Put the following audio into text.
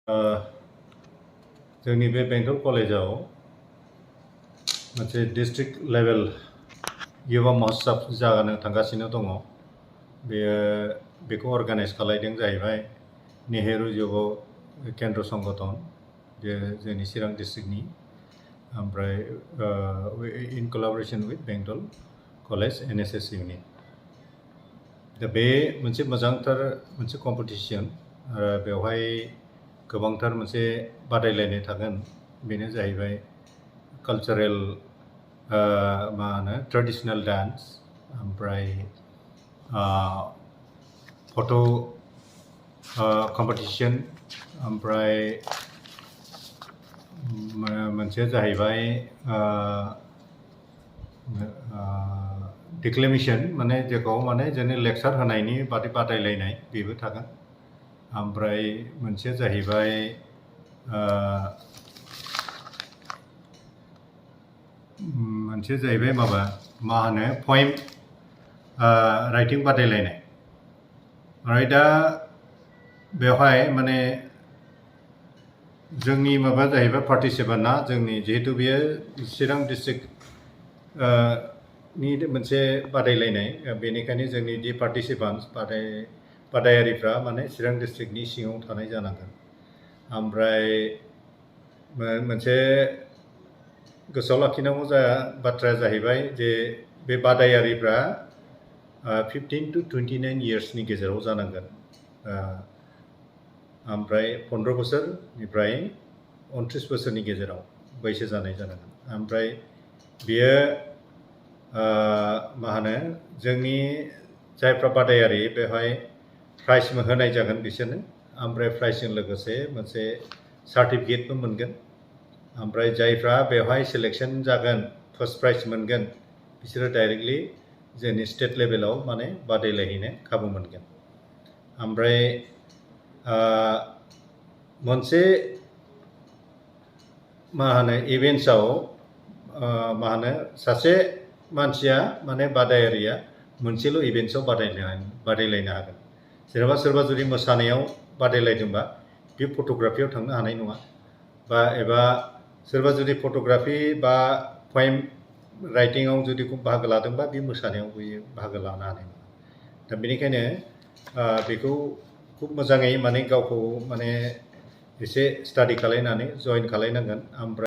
जोंनि बे बेंटल कलेजाव मोनसे डिस्ट्रिक्ट लेभेल युवा महोत्सव जानो थांगासिनो दङ। बेखौ अर्गानाइज खालामदों जाहैबाय नेहरू युव केन्द्र संगठन, बे जोंनि चिरां डिस्ट्रिक्टनि, ओमफ्राय इन कलाबरेशन विथ बेंटल कलेज NSS इउनिट। दा बे मोनसे मोजांथार मोनसे कम्पिटिशन, बेवहाय गोबांथार मोनसे बादायलायनाय थागोन। बेनो जाहैबाय कालचारेल मा होनो ट्रेडिशनल डान्स, ओमफ्राय फट' कम्पिटिशन, ओमफ्राय मोनसे जाहैबाय डिक्लेमेशन, माने जेखौ माने जोंनि लेक्चार होनायनि बादै बादायलायनाय बेबो थागोन। ओमफ्राय मोनसे जाहैबाय माबा मा होनो पएम राइटिं बादायलायनाय। ओमफ्राय दा बेवहाय माने जोंनि माबा जाहैबाय पार्टिसिपेन्टआ, जोंनि जिहेतु बेयो चिरां डिस्ट्रिक्ट नि मोनसे बादायलायनाय, बेनिखायनो जोंनि दि पार्टिसिपेन्ट्स बादायारिफ्रा माने चिरां डिस्ट्रिक्टनि सिङाव थानाय जानांगोन। ओमफ्राय मोनसे गोसोआव लाखिनांगौ बाथ्राया जाहैबाय जे बे बादायारिफ्रा 15 to 29 इयार्सनि गेजेराव जानांगोन, ओमफ्राय 15 बोसोरनिफ्राय 29 बोसोरनि गेजेराव बैसो जानाय जानांगोन। ओमफ्राय बेयो मा होनो जोंनि जायफ्रा बादायारि बेवहाय प्राइज होनाय जागोन बिसोरनो, ओमफ्राय प्राइजजों लोगोसे मोनसे सार्टिफिकेटबो मोनगोन। ओमफ्राय जायफ्रा बेवहाय सिलेक्शन जागोन, फार्स्ट प्राइज मोनगोन, बिसोरो डाइरेक्टलि जोंनि स्टेट लेभेलाव माने बादायलायहैनो खाबु मोनगोन। ओमफ्राय मोनसे मा होनो इभेन्ट्सआव मा होनो सासे मानसिया माने बादायारिया मोनसेल' इभेन्ट्सआव बादायलायनो हागोन। जेनेबा सोरबा जुदि मोसानायाव बादायलायदोंबा बे फट'ग्राफियाव थांनो हानाय नङा, एबा सोरबा जुदि फट'ग्राफि बा पएम राइटिंआव जुदि बाहागो लादोंबा बे मोसानायाव बियो बाहागो लानो हानाय नङा। दा बेनिखायनो बेखौ खुब मोजाङै माने गावखौ माने एसे स्टाडि खालायनानै जइन खालायनांगोन। ओमफ्राय